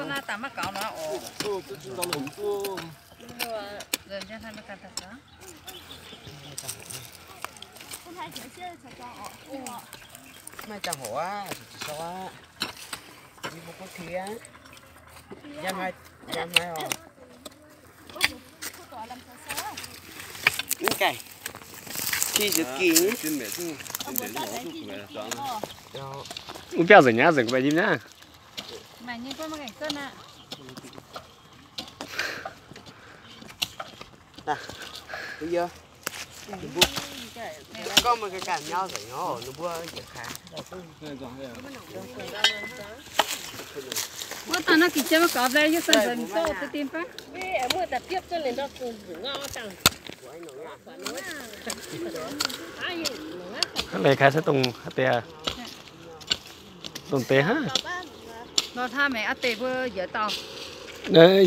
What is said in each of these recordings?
Naaiv dangh maiv gaux nor oc. Maaih ziangh hoc aqv, zuqc sou aqv. Yie mbuo gorngv tengx aqv. Yiem haaix, yiem haaix oc. Mv gaengh, ti ziepc gih. Wuov biauv nzengc nyei, nzengc gu'nguaaic nyim nyei. Wuov dangh naaiv gih jiem maiv gaux, nzengc sou deix dien fai? Hnangv naaic kaaix se dongh haaix deix aqv? Dongh deix hnangv. Nor hnangv maengc aqv deix mbuo yietc dauh.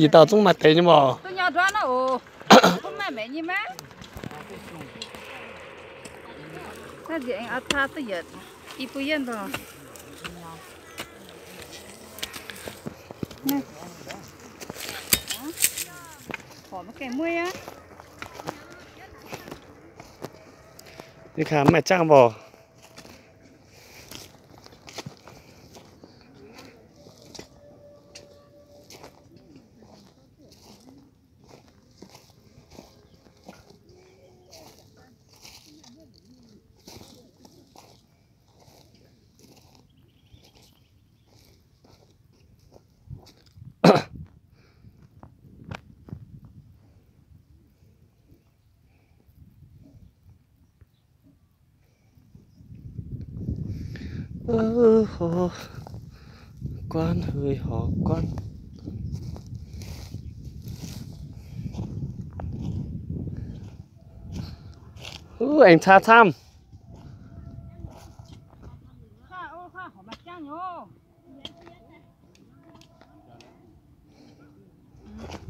Yietc dauh zungv maaih deix nyei mv baac. Duqv nyau nduov naaiv oc. Mv maaih maengc nyei maiv? Naaiv nziex aengx aqv caa duqv yietc i bun yienh nor. Horpc maiv gaengh mueiv aqv. Ninh kaaix mv maaih jangv mv baac. Ov, horc guanv, heuc horc guanv. Ov, aengx caa camv.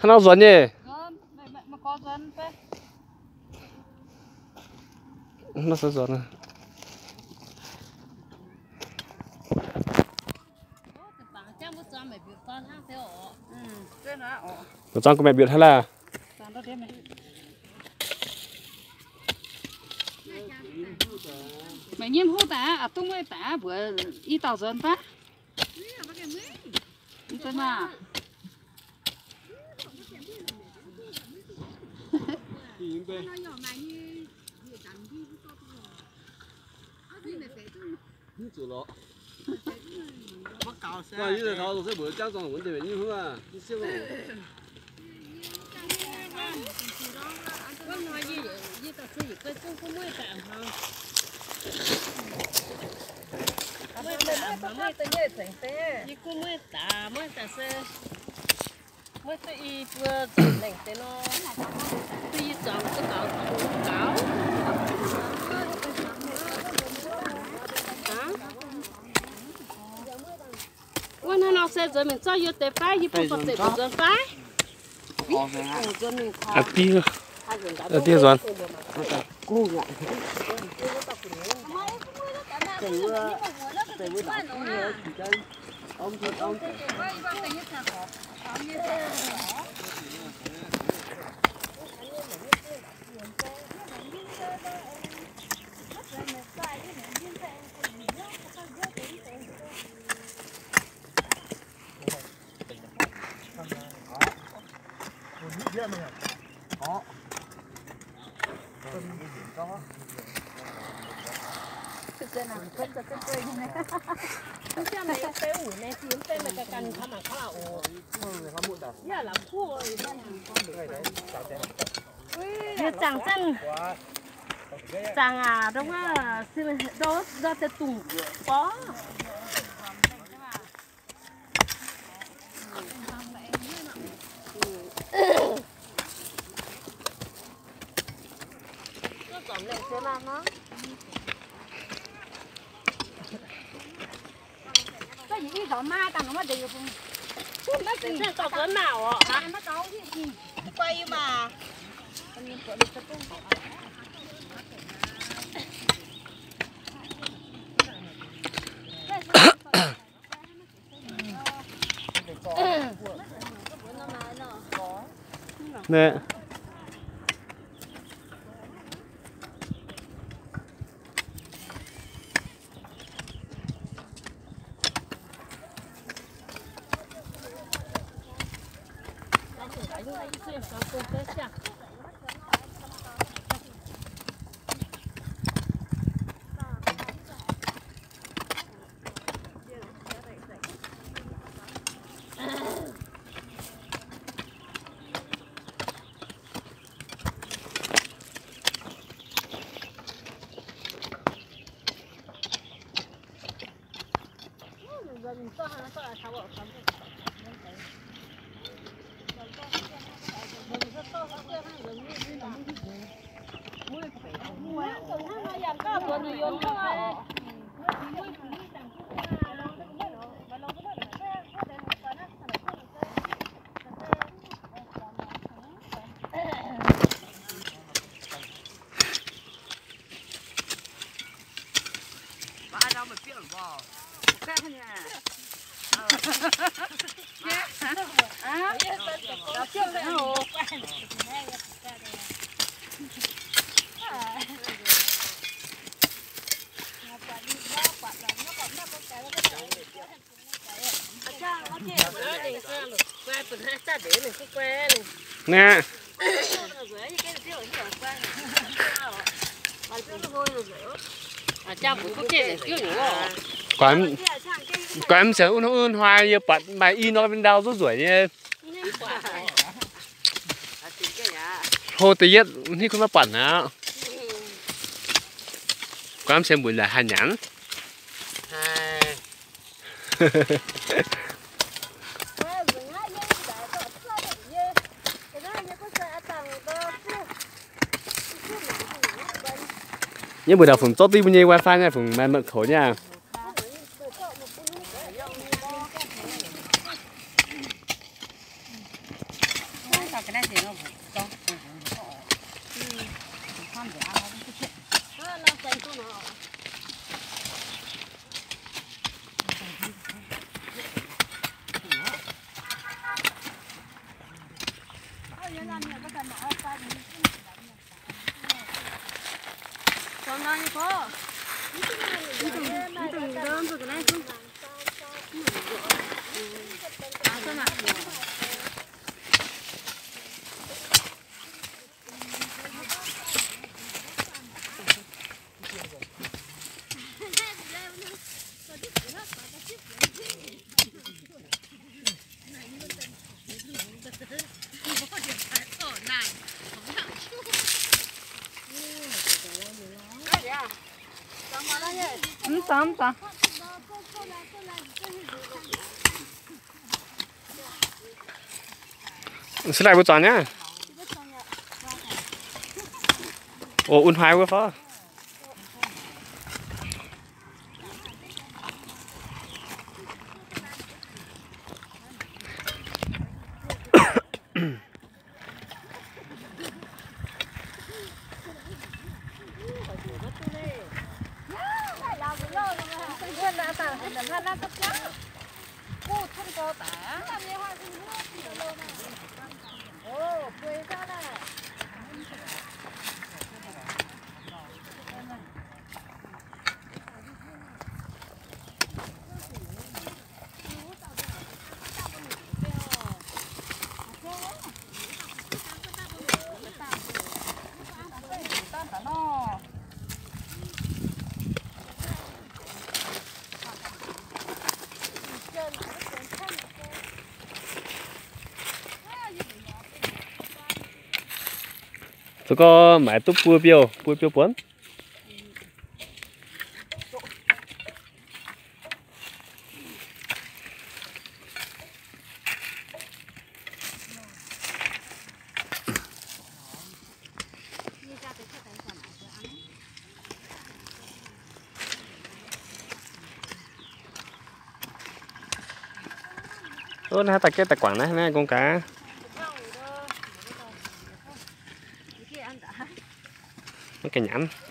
Hnangv nor nzuonx nyei. Hnangv nor nzuonx. Mbuo zuangx gu'maeqc mbiutc hnangv laah. Meih nyei huv daaih aqv, duqv mueiz daaih aqv, mbuox i dauh nzuonx fai? Mv zuqc lorqc. Mv gaux sia. Yie taux se mbuox jangv zorng wuonx deix mienh nyei hov aqv, mv siepv oc. Yie gunv mueiz daaih, mueiz daaih se, mueiz duqv i buo zuangx lengc deix nor, duqv i zuangx duqv gaux, gaux. Wuov hnangv nor se nzuonx mingh zorqv yie deix fai? Yie bun dorh zeic mbuo nzuonx fai? Aa, div, aa, div nzuonx. Yie zaangc zengv, zaangc aac, ndau wuov, ndau, ndau deix dungz borv. Naaiv. Naaiv. Guaix, guaix mv sienx wuov hnoi yie buatc maaih i norm ndau zuqv nzueic nyei. Hlo da'yietv hitv kuv maiv buatc aqv. Guaix mv sienx mbuox nzaic haih nyanc. Yie mbuo ndau fungc zorqv duqv mbuo nyei wifi nyei, fungc maaih mengh koux nyei aqv. Mv dangx, mv dangx. Se laih mbuo zuangx nyei. O, un haaix wuov fai? Zuqc gorngv maaiz duqv buo biouv, buo biouv buonv. Ov, naaiv daaih gaeqv daaih guangc naaiv, naaiv gong gaax. Maiv gaengh nyanc.